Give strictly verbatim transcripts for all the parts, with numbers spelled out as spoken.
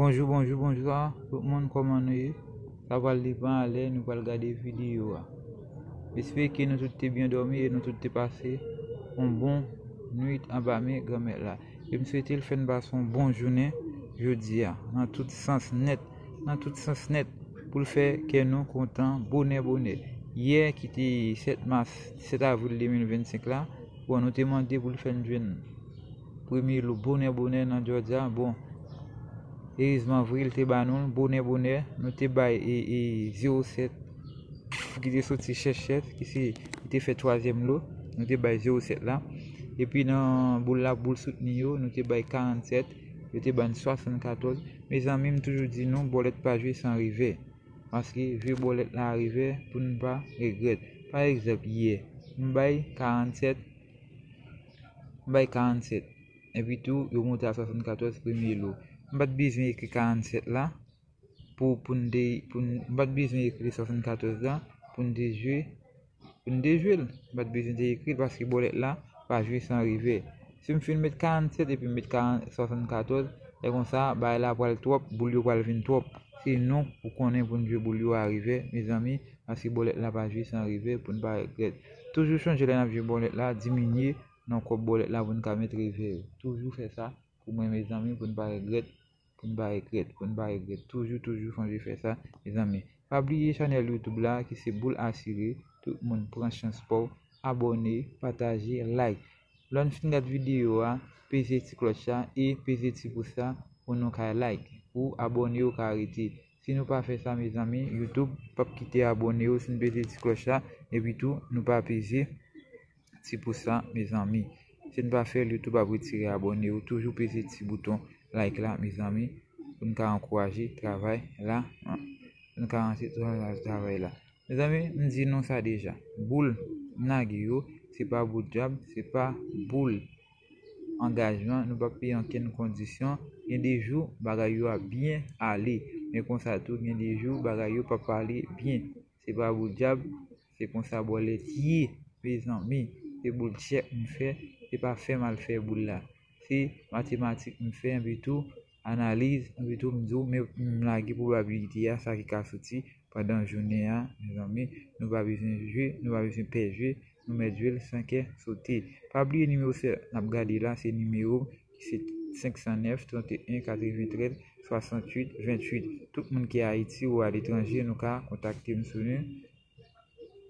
Bonjou, bonjou, bonjwa tout moun, kòman nou ye? Sa pral depann a lè nou pral gade videyo a. M espere ke nou tout te byen dòmi e nou tout te pase yon bon nwit anba men Granmèt la. E m swete l fè n pase yon bon jounen jodi a, nan tout sans nèt, nan tout sans nèt, pou l fè kè nou kontan bonè bonè. Yè ki te sèt mas, sèt avril de mil vennsenk la, bon, nou te mande pou l fè n jwenn premye lo bonè bonè nan Georgia. Bon, erezman vre, l te ba nou l bonè bonè. Nou te bay e, e, zewo sèt ki te soti chèch chèch, ki se, ki te fè twazyèm lo. Nou te bay zewo sèt la. Epi nan boul la, boul soutni yo, nou te bay karannsèt, yo te ba n swasannkatòz. Mezanmi, m toujou di nou, bòlèt pa jwe san revè. Paske jwe bòlèt la a revè pou n pa regrèt. Pa egzanp, yè, m bay karannsèt, m bay karannsèt. Epi tou, yo moute a swasannkatòz premye lo. M pa t bezwen ekri karannsèt la pou, pou n te, pou n, m pa t bezwen ekri swasannkatòz la pou n te jwe, pou n te jwe l. M pa t bezwen te ekri l paske bòlèt la pa jwe san revè. Si m fin met karannsèt epi m met karann, swasannkatòz, lè konsa, bagay la pral twòp, boul yo pral vin twòp. Se nou pou konnen pou n jwe boul yo a revè, mezanmi, paske bòlèt la pa jwe san revè pou n pa regrèt. Toujou chonje lè n ap jwe bòlèt la, diminye nan kòb bòlèt la pou n ka met revè yo. Toujou fè sa pou mwen, mezanmi, pou n pa regrèt, pou n pa regrèt, pou n pa regrèt. Toujou, toujou chonje fè sa, mezanmi. Pa bliye chanèl YouTube la ki se Boul Asire. Tout moun pran chans pa w. Abòne, pataje, like. Lè n fin gad videyo a, peze ti klòch la e peze ti pous la pou nou ka like, pou abòne yo ka rete. Si nou pa fè sa, mezanmi, YouTube p ap kite abòne yo si n peze ti klòch la, epi tou nou pa peze ti pous la, mezanmi. Si n pa fè l, YouTube ap retire abòne yo. Toujou peze ti bouton like la, mezanmi, pou n ka ankouraje travay la, pou n ka ranse travay la. Mezanmi, m di nou sa deja. Boul m lage yo, se pa boul dyab, se pa boul angajman, nou p ap peye ankenn kondisyon. Gen de jou, bagay yo ap byen ale. Men konsa tou, gen de jou, bagay yo p ap ale byen. Se pa boul dyab, se konsa bòlèt ye, mezanmi. Se boul tchèk m fè, se pa fè m al fè boul la. Se matematik m fè, epi tou analiz, epi tou m di w, men m lage pwobabilite a, sa ki ka soti pandan jounen an, mezanmi. Nou pa bezwen jwe, nou pa bezwen pè jwe, nou mèt jwe l san kè sote. Pa bliye nimewo sèl n ap gade la, se nimewo ki se senk san nèf, trannteyen, katreventrèz, swasanntuit, venntuit. Tout moun ki Ayiti ou aletranje, nou ka kontakte m sou li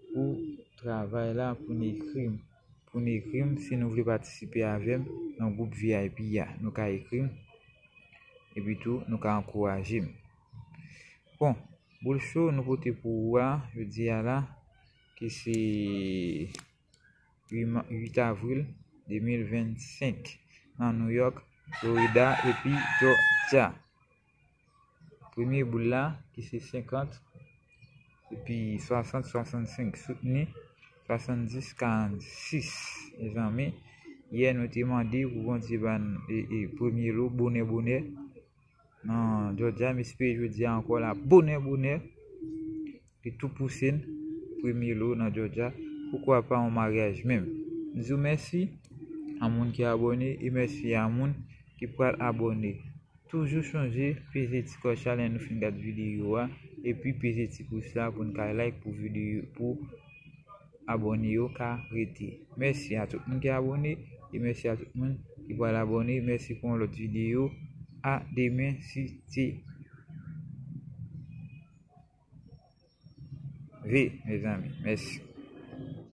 pou travay la, pou n ekri m. Pou n ekri m, si nou vle patisipe avè m nan gwoup V I P a, nou ka ekri m. Epi tou, nou ka ankouraje m. Bon, boul cho nou pote pou ou a, jodi a la, ki se uit ma-, uit avril de mil vennsenk, nan New York, Florida, epi Georgia. Premye boul la, ki se senkant, epi swasant, swasannsenk, soutni, swasanndis, karannsis. Mezanmi, yè nou te mande pou Bondye ban, e, e, premye lo, bonè, bonè. Nan Georgia, m espere jodi a ankò la, bonè, bonè. Li tou pouse n, premye lo nan Georgia, poukwa pa yon maryaj menm. M di w mèsi a moun ki abòne e mèsi a moun ki pral abòne. Toujou chonje peze ti klòch la lè nou fin gad videyo a, epi peze ti pous la pou n ka like pou videyo, pou abòne yo ka rete. Mèsi a tout moun ki abòne e mèsi a tout moun ki pral abòne. Mèsi pou yon lòt videyo. A demen, si Dye ve, mezanmi. Mèsi.